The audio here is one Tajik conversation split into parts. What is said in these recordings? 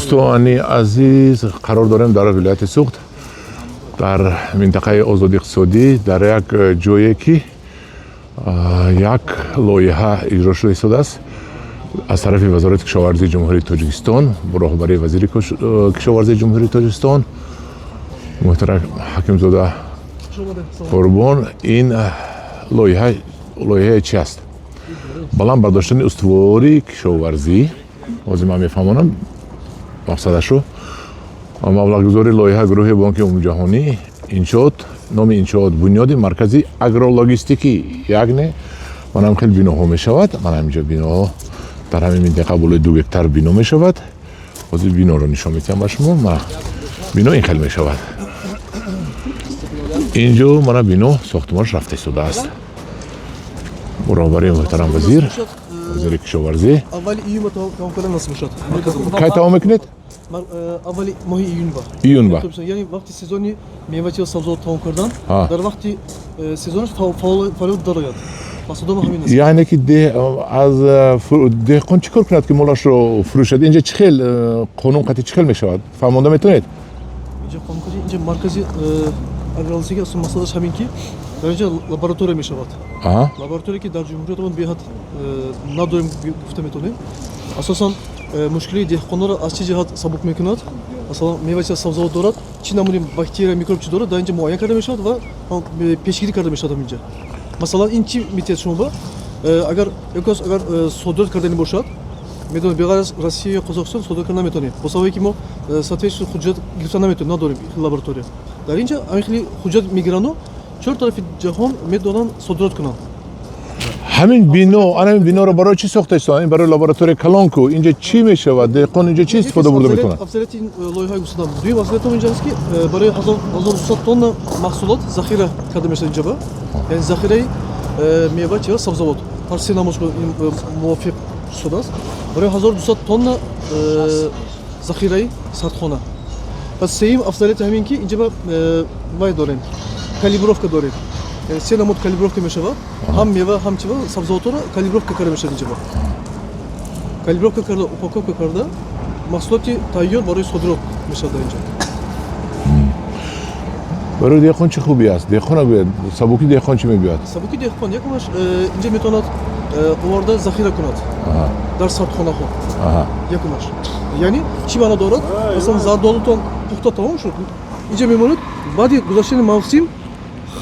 Дӯстони азиз, қарор дорем дар вилояти Суғд, дар минтақаи озоди иқтисодӣ, дар як ҷое, ки як лоиҳа иҷро шуда истодааст аз тарафи Вазорати кишоварзии Ҷумҳурии Тоҷикистон бо роҳбарии вазири кишоварзии Ҷумҳурии Тоҷикистон муҳтарам Ҳакимзода Қурбон. Ин лоиҳа лоиҳаи чи аст? Баланд бардоштани устувори кишоварзӣ. Ҳозир ман мефаҳмонам мақсадашро. Маблағгузори лоиҳа гурӯҳи Бонки Умумиҷаҳонӣ. Иншоот, номи иншоот бунёди маркази агрологистикӣ, яъне манам хел биноҳо мешавад. Ман ҳаминҷо биноҳо дар ҳамин минтақа болои 2 гектар бино мешавад. Ҳозир биноро нишон медиҳам ба шумо. Мана, бино ин хел мешавад. Инҷо мана бино сохтумонаш рафта истодааст бо роҳбарии муҳтарам вазир, вазири кишоварзӣ. Аввали июнба тамом кардан насиб бошад. Кай тамом мекунед? Аввали моҳи июнба. Июнба. Яъне вақти сезони мевачи, сабзавот тамом кардан, дар вақти сезонаш фаъолият дарояд. Мақсадома ҳамин аст. Яъне ки аз деҳқон чӣ кор кунад, ки молашро фурӯшад? Инҷа чӣ хел қонун қатъи чӣ хел мешавад, фаҳмонда метавонед? Инҷа қонун қатъи, инҷа маркази агрологистика, асл мақсадаш ҳамин, ки дар инҷа лаборатория мешавад. Лаборатория, ки дар ҷумҳуриятамон беҳад надорем, гуфта метавонем. Асосан мушкилии деҳқононро аз чӣ ҷиҳат сабук мекунад? Масалан, мевача, сабзавот дорад, чӣ намуди бактерия, микроб чӣ дорад, дар инҷа муайян карда мешавад ва пешгирӣ карда мешавад ҳаминҷа. Масалан, ин чӣ метиҳад шумо ба? Агар якос агар содирот кардани бошад, медонед, беғайр аз Россия ё Қазоқистон содир карда наметавонем, бо сабабе ки мо соответствующий ҳуҷҷат гирифта наметавонем, надорем лаборатория. Дар инҷа ҳамин хели ҳуҷҷат мегирану чор тарафи ҷаҳон медонанд содирот кунанд. Ҳамин бино, ана ҳамин биноро барои чӣ сохта истодан? Ин барои лаборатория калон ку, инҷа чӣ мешавад? Деҳқон инҷа чӣ истифода бурда метавонад? Афзалияти ин лоиҳаи густарда, дуюм афзалият инҷа аст, ки барои 1200 тонна маҳсулот захира карда мешавад инҷа ба, яъне захираи мева, чева, сабзавот, ҳар се намуд мувофиқ шудааст барои 1200 тонна захираи сардхона. Пас сеюм афзалияти ҳамин, ки инҷа ба вай дорем, калибровка дорем, яъне се намуд калибровка мешавад: ҳам мева, ҳам чева, сабзавотро калибровка карда мешавад. Инҷа ба калибровка карда, упаковка карда, маҳсулоти тайёр барои содирот мешавад дар инҷа. Барои деҳқон чӣ хубӣ аст? Деҳқона гӯяд, сабуки деҳқон чӣ мебиёд? Сабуки деҳқон якумаш, инҷа метавонад оварда захира кунад дар сардхонаҳо. Якумаш, яъне чӣ маъно дорад? Масалан, зардолутон пухта тамом шуд, инҷа мемонад, баъди гузаштани мавсим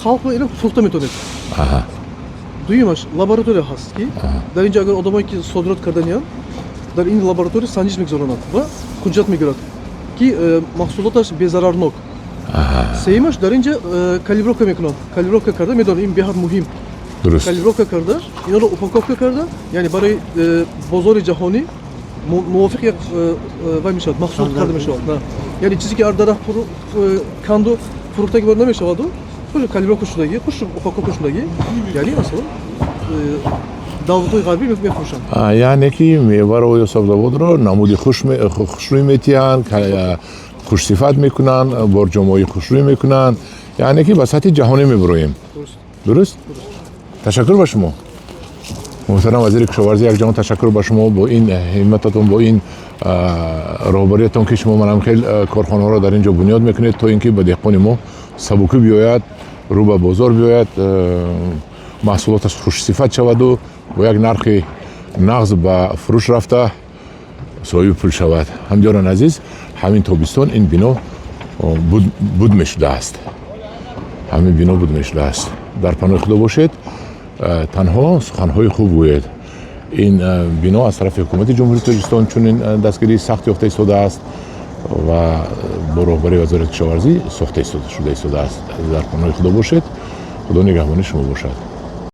халқ ина фурӯхта метавонед. Дуюмаш, лаборатория ҳаст, ки дар инҷа агар одамое ки содирот карданианд, дар ин лаборатория санҷиш мегузаронад ва ҳуҷҷат мегирад, ки маҳсулоташ безарарнок. Сеюмаш, дар инҷа калибровка мекунанд. Калибровка карда, медонам, ин беҳад муҳим. Калибровка карда, инро упаковка карда, яъне барои бозори ҷаҳонӣ мувофиқ як вай мешавад, маҳсулот карда мешавад. Яъне чизе ки ар дарахт канду фурӯхтаги бор намешаваду, хуш калибровка шудагӣ, хуш упаковка шудагӣ, яъне масалан давлатҳои ғарбӣ мефурӯшанд. Яъне ки меваро ё сабзавотро намуди хушрӯй метиҳанд, хушсифат мекунанд, борҷомои хушрӯй мекунанд, яъне ки ба сатҳи ҷаҳонӣ мебуроем. Дуруст. Ташаккур ба шумо, муҳтарам вазири кишоварзӣ. Якҷаҳон ташаккур ба шумо бо ин ҳиммататон, бо ин роҳбариятон, ки шумо манам хел корхонаҳоро дар ин ҷо бунёд мекунед, то ин ки ба деҳқони мо сабукӣ биёяд, рӯ ба бозор биёяд, маҳсулоташ хушсифат шаваду бо як нархи нағз ба фурӯш рафта, соҳиби пул шавад. Ҳамдиёрон азиз, ҳамин тобистон ин бино буд мешудааст, ҳамин бино буд мешудааст. Дар паноҳи Худо бошед, танҳо суханҳои хуб гӯед. Ин бино аз тарафи ҳукумати Ҷумҳурии Тоҷикистон чунин дастгирии сахт ёфта истодааст ва бо роҳбарии Вазорати кишоварзӣ сохта шуда истодааст. Дар паноҳи Худо бошед, Худо нигаҳбони шумо бошад.